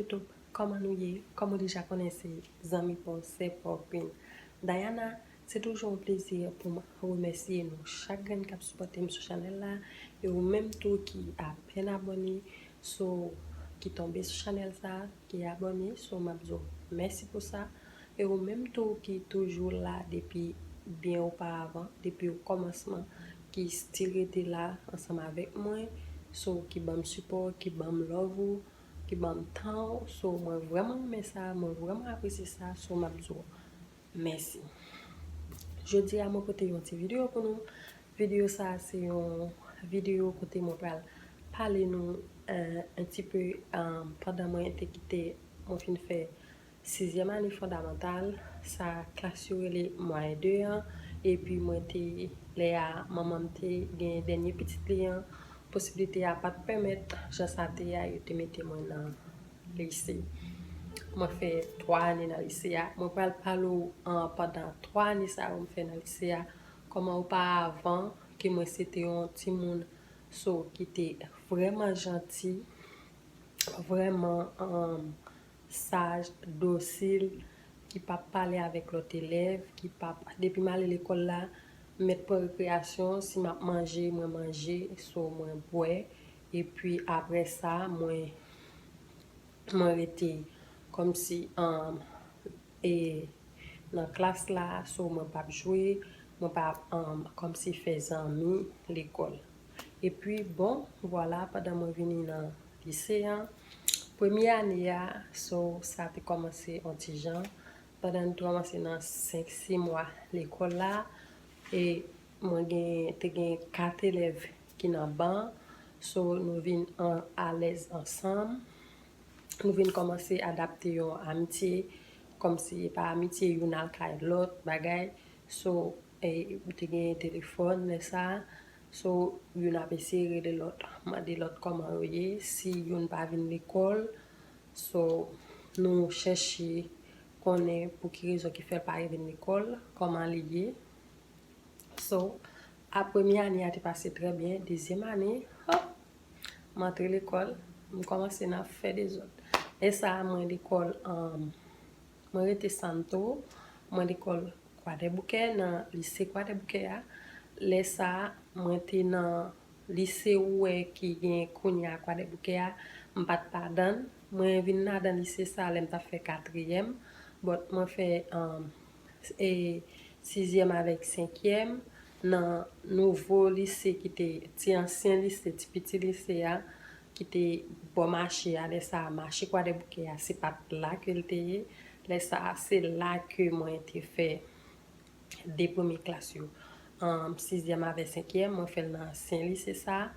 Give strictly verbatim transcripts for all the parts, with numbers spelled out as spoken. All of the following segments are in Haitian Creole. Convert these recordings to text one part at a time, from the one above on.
YouTube, kòman nou ye? Kòm ou deja konnen, se zanmi pa w, sè pa w, Queen Diana. Se toujou yon plezi pou m remèsye nou chak grenn k ap sipòte m sou chanèl la. E ou menm tou ki apèn abòne, so, ki tonbe sou chanèl sa, ki abòne, so, m ap di w mèsi pou sa. E ou menm tou ki toujou la depi byen oparavan, depi okòmansman, ki still rete la ansanm avèk mwen, so, ki ban m sipò, ki ban m love ou, ki ban m tan w. So, mwen vrèman renmen sa, mwen vrèman apresye sa, so, m ap di w mèsi. Jodi a, mwen pote yon ti videyo pou nou. Videyo sa a se yon videyo kote mwen pral pale nou, euh, un petit peu, euh, pandan mwen te kite, mwen fin fè sizyèm ane fondamantal, sa klas yo rele mwayen de an, epi mwen te, lè a, manman m te gen dènye pitit li an, posiblite a pa t pèmèt, jan sa te a, yo te mete mwen nan lise. Mwen fè twa ane nan lise a. Mwen pral pale w, an, pandan twa ane sa yo m fè nan lise a, kòman oparavan ke mwen se te yon timoun, so, ki te vrèman janti, vrèman, um, saj, dosil, ki p ap pale avèk lòt elèv, ki p ap, depi m ale lekòl la, m mèt pran rekreyasyon, si m ap manje, mwen manje, so mwen bwè, epi apre sa, mwen, mwen rete kòmsi, um, e, nan klas la, so mwen p ap jwe, mwen p ap, um, kòmsi fè zanmi lekòl. Epi, bon, vwala, pandan mwen vini nan lise a, premye ane a, so, sa te kòmanse yon ti jan. Pandan n te kòmanse nan senk, sis mwa lekòl la, e mwen gen, te gen kat elèv ki nan ban, so, nou vin an, alèz ansanm. Nou vin kòmanse adapte yon amitye, kòmsi e pa amitye, youn al kay lòt, bagay. So, e, ou te gen telefòn lè sa a. So, youn ap eseye rele lòt, mande lòt kòman yo ye. Si youn pa vin lekòl, so, nou chèche konnen pou ki rezon ki fè l pa vin lekòl, kòman li ye. So, a premye ane a te pase trè byen. Dezyèm ane, hop, m antre lekòl, m kòmanse nan fè dezòd. Lè sa a, mwen lekòl, um, mwen rete Santo, mwen lekòl Kwadèboukè, nan lise Kwadèboukè a. Lè sa a, mwen te nan lise ou wè ki gen kounye a Kwadèboukè a, m pa t pa adan l. Mwen vin adan lise sa a lè m t ap fè katriyèm, but mwen fè, um, e, sizyèm avèk senkyèm nan nouvo lise ki te, ti ansyen lise, ti piti lise a, ki te bò mache a, lè sa a, mache Kwadèboukè a, se pa t la ke l te ye. Lè sa a, se la ke mwen te fè de premye klas yo. An sizyèm avèk senkyèm, mwen fè l nan ansyen lise sa a.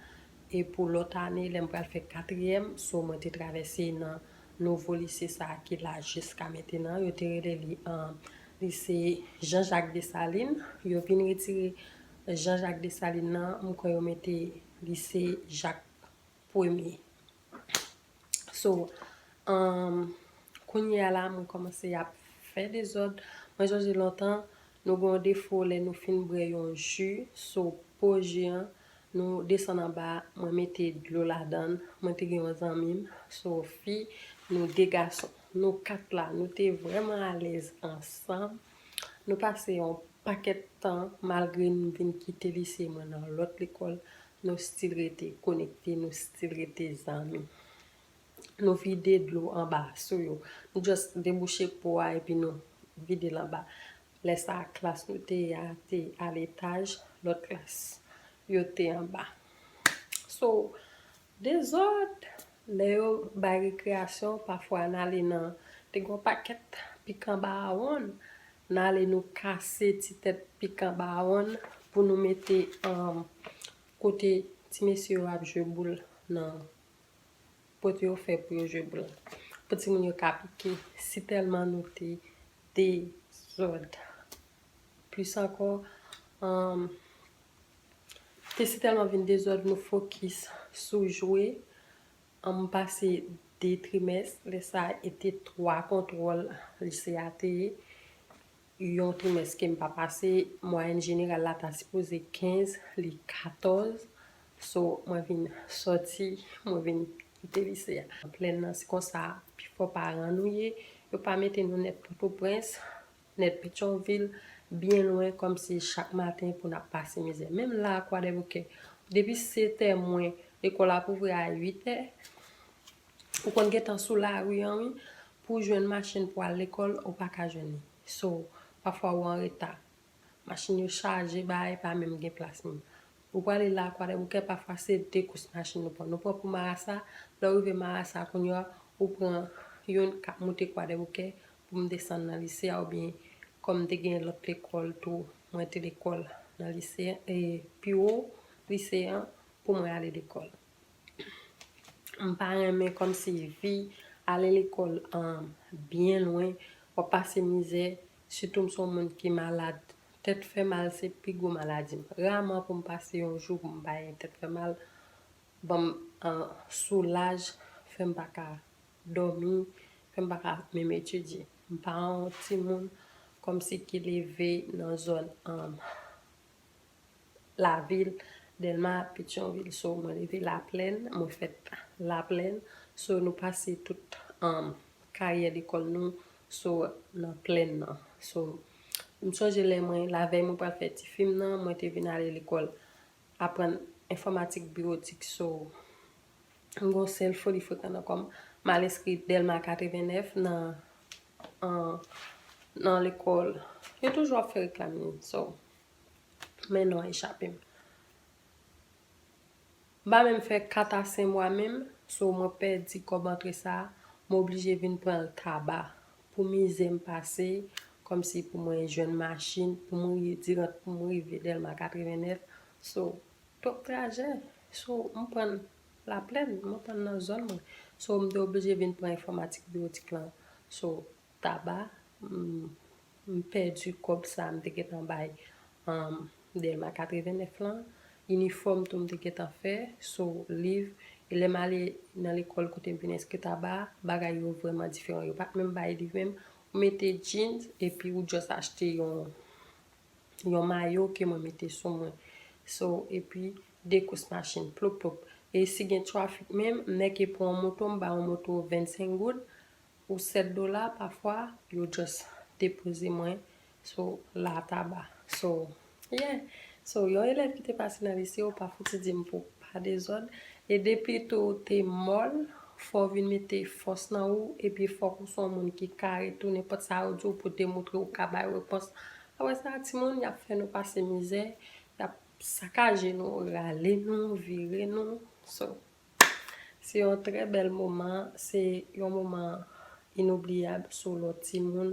E pou lòt ane, lè m pral fè katriyèm, so mwen te travèse nan nouvo lise sa a ki la jiska mentenan. Yo te rele li, an, lise Jean Jacques Dessalines. Yo vin retire Jean Jacques Dessalines nan, m kwè yo mete lise Jak Premye. So, um, kounye a la, mwen kòmanse ap fè dezòd. Mwen sonje lontan, nou gen yon defo lè nou fin bwè yon ji, so, po ji an, nou desann anba, mwen mete dlo ladan l. Mwen te gen yon zanmi m, so, fi, nou de gason. Nou kat la, nou te vrèman alèz ansanm. Nou pase yon pakèt tan, malgre n vin kite lise, mwen nan lòt lekòl, nou still rete konekte, nou still rete zanmi. Nou vide dlo anba sou yo. Nou just debouche po a epi nou vide l anba. Lè sa a, klas nou te ye a te a letaj, lòt klas yo te anba. So, dezòd, lè yo bay rekreyasyon, pafwa n ale nan, te gen yon pakèt pikan bawon, n ale nou kase ti tèt pikan bawon pou nou mete, um, kote ti mesye yo ap jwe boul nan, kote yo fè pou yo jwe boul la. Pou timoun yo ka pike, si tèlman nou te dezòd. Plis ankò, um, te si tèlman vin dezòd, nou fokis sou jwe. An, m pase de trimès, lè sa a, e te twa kontwòl lise a te ye. Yon trimès ke m pa pase, mwayèn jeneral la ta sipoze kenz, li katòz. So, mwen vin sòti, mwen vin de lise a. Plèn nan, se konsa pifò paran nou ye. Yo pa mete nou nèt Pòtoprens, nèt Petyonvil, byen lwen, kòmsi chak maten pou n ap pase mizè. Menm la a Kwadèboukè, depi sèt è mwen, lekòl ap ouvri a uit è, ou konn gentan sou lari an, wi, pou w jwenn machin pou al lekòl, ou pa ka jwenn li. So, pafwa ou an reta. Machin yo chaje, bagay pa menm gen plas menm. Ou prale la a Kwadèboukè, pafwa se de kous machin nou pran. Nou pran pou Marasa, lè w rive Marasa kounye a, ou pran youn k ap moute Kwadèboukè pou m desann nan lise a, oubyen kòm m te gen lòt lekòl tou, mwen te lekòl nan lise, e pi wo lise an pou mwen ale lekòl. M pa renmen kòmsi vi ale lekòl an byen lwen, w ap pase mizè, sitou m se yon moun ki malad. Tèt fè mal se pi gwo maladi m. Raman pou m pase yon jou pou m pa gen tèt fè mal, ban m an soulaj, fè m pa ka dòmi, fè m pa ka menm etidye. M pa yon timoun kòmsi ki leve nan zòn an lavil, Dèlma, Petyonvil. So, mwen leve Laplèn, mwen fèt Laplèn. So, nou pase tout um, karyè lekòl nou so nan plèn nan. So, m sonje lè mwen, lavèy mwen pral fè ti fim nan, mwen te vin ale lekòl aprann enfòmatik biwotik. So, m gon sèl foli frekan nan kò m. M al enskri Dèlma katrevenèf nan, an, nan lekòl. Yo toujou ap fè reklam li. So, men non an echape m. M pa menm fè kat a senk mwa menm, so mwen pèdi kòb antre sa a, mwen oblije vin pran l Taba. Pou mizè m pase, kòmsi pou mwen jwenn machin, pou mwen ri-, dirant pou mwen rive Dèlma katrevenèf. So, twòp trajè. So, m pran l Laplèn, mwen pran l nan zòn mwen. So, m te oblije vin pran enfòmatik biwotik lan. So, Taba, m, m pèdi kòb sa a m te gentan bay, um, Dèlma katrevenèf lan. Inifòm tou m te gentan fè, so liv. E lè m ale nan lekòl kote m vin enskri Taba, bagay yo vrèman diferan. Yo pa t menm bay liv menm. Ou mete jeans epi ou just achte yon, yon mayo ke mwen mete sou mwen. So, epi de kous machin, plop, plop. E si gen trafik menm, m nèk e pran yon moto, m bay yon moto vennsenk goud, ou sèt dola, pafwa, yo just depoze mwen so la Taba. So, yeah. So, yon elèv ki te pase nan lise, ou pa fouti di m pou pa dezòd. E depi tou ou te mòl, fò w vin mete fòs nan ou, epi fòk ou se yon moun ki kare tou, nenpòt sa yo di w pou demontre ou ka bay repons. Apre sa, timoun, y ap fè nou pase mizè, y ap sakaje nou, rale nou, vire nou. So, se yon trè bèl moman, se yon moman inoubliyab sou lòt timoun,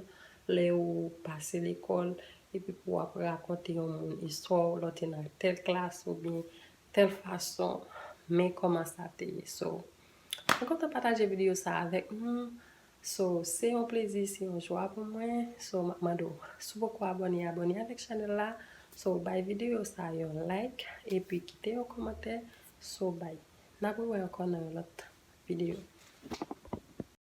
lè ou pase lekòl, epi pou w ap rakonte yon moun istwa w, lè w te nan tèl klas oubyen tèl fason, men kòman sa te ye. So, mwen kontan pataje videyo sa avèk nou. So, se yon plezi, se yon jwa pou mwen. So, m ap mande w, si w poko abòne, abòne avèk chanèl la. So, bay videyo sa yon like, epi kite yon kòmantè. So, bay. N ap rewè ankò nan yon lòt videyo.